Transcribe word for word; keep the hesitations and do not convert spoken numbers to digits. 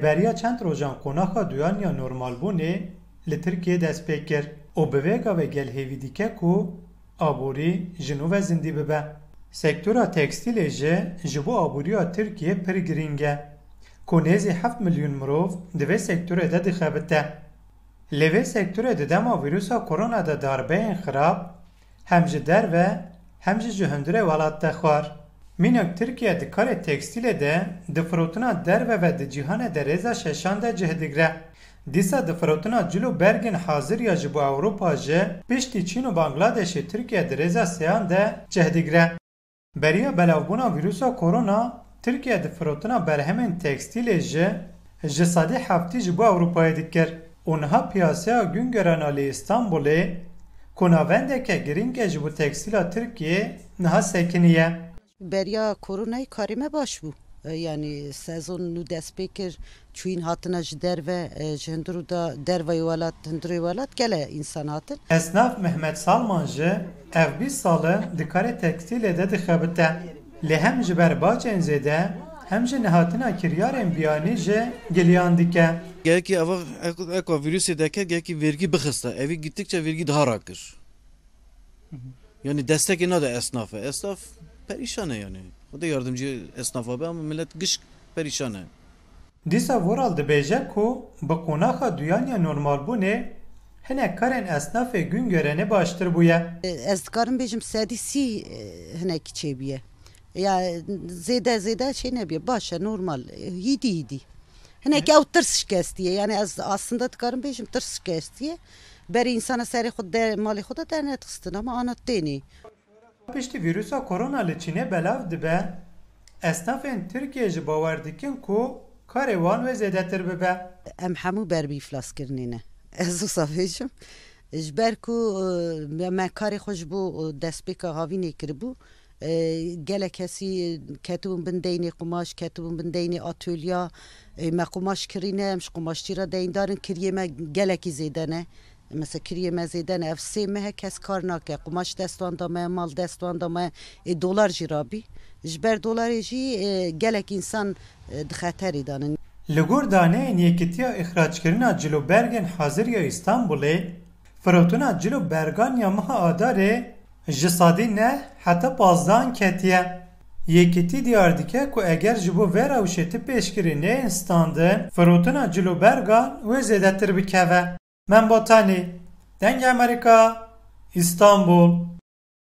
Beriya çend rojan qonaxa duyan ya normalbûnê li Tirkiyê dest pê kir û bi vê gavê gel hêvî dike ku aborî ji nû ve zindî bibe. Sektora tekstîlê jî ji bo aboriya Tirkiyê pir girîng e, ku nêzî heft milyon mirov di vê sektorê de dixebite. Lê vê sektorê di dema vîrusa korona de darbeyên xirab hem ji derve hem jî ji hundirê welat de xwar. Mînak Tirkiye di karê tekstîlê de di firotina derve ve di cîhanê de rêza şeşan de cih digre. Dîsa di firotina cil û bergên hazir ya ji bo Ewropa jî piştî Çîn û Bangladêşê Tirkiye di rêza sêyan de cih digre. Beriya belavbûna vîrusa korona, Tirkiye di firotina berhemên tekstîlê jî ji sedî heftî ji bo Ewropayê dikir û niha piyasaya Güngören a li Îstanbulê, ku navendeke girîng e ji bo tekstîla Tirkiyê, niha sekiniye. Beriya koronayê karê me baş bû. E, yanî sezon nû dest pê kir, çûyîn hatina ji derve, e, ji hundir û da dervayê welat, hundirê welat gele însan hatin. Esnaf Mehmet Salman jî ev bîst sal e di karê tekstîlê de dixebite. Lê hem ji ber bacên zêde hem jî nehatina kiryarên biyanî jî giliyan dike. Gelekî eva ek-, ekovirusê deke gelekî vergî bixiste. Evî gittikçe vergî daha rakir. Yanî destekê nade esnafê. Esnaf perîşan e yanî. Xwedê yardimcî esnafa be ama millet gişk perîşan e. Dîsa Voral dibêje ku bi qonaxa duyan ya normalbûnê hinek karên esnafê Güngörenê baştir bûye. Ez dikarim bêjim sedî sî, e, hinek çêbûye. Ya zêde zêde şey nebûye. Baş e, normal. E, hîdî hîdî. Hinek ew tirs şikestiye. Yani ez aslında dikarim bêjim tirs şikestiye. Berê însana serê xwe de, malê xwe de dernedixistin ama ana tênê. Piştî vîrusa korona li Çînê belav dibe, esnafên Tirkiyê jî bawer dikin ku karê wan wê zêdetir bibe. Em hemû ber bi îflaskirinê ne. Ez wisa bêjim. Ji ber ku, e, me karê xwe ji bo, e, destpêka havînê kiribû, e, gelek kesî ketibûn bin deynê qumaş, ketibûn bin deynê atolya. E, me qumaş kirîne, em ji qumaşçî re deyndar in, kiriyê me gelekî zêde ne. Mesela kiriyê me zêde ne, ev sê meh e kes kar nake. Qumaş dest wan de me, mal dest wan de me, ê dolar jî rabî. Ji ber dolarê jî, e, gelek însan, e, di xeterê de ne. Li gor daneyên Yekîtiya Îxrackirina Cil û Bergên Hazir ya Îstanbulê, firotina cil û bergan ya meha Adarê ji sedî neh heta pazdehan ketiye. Yekîtî diyar dike ku eger ji bo vê rewşê ti pêşgirî neyên standin, firotina cil û bergan wê zêdetir bikeve. Membotanî, Dengê Amerîka, Îstanbul.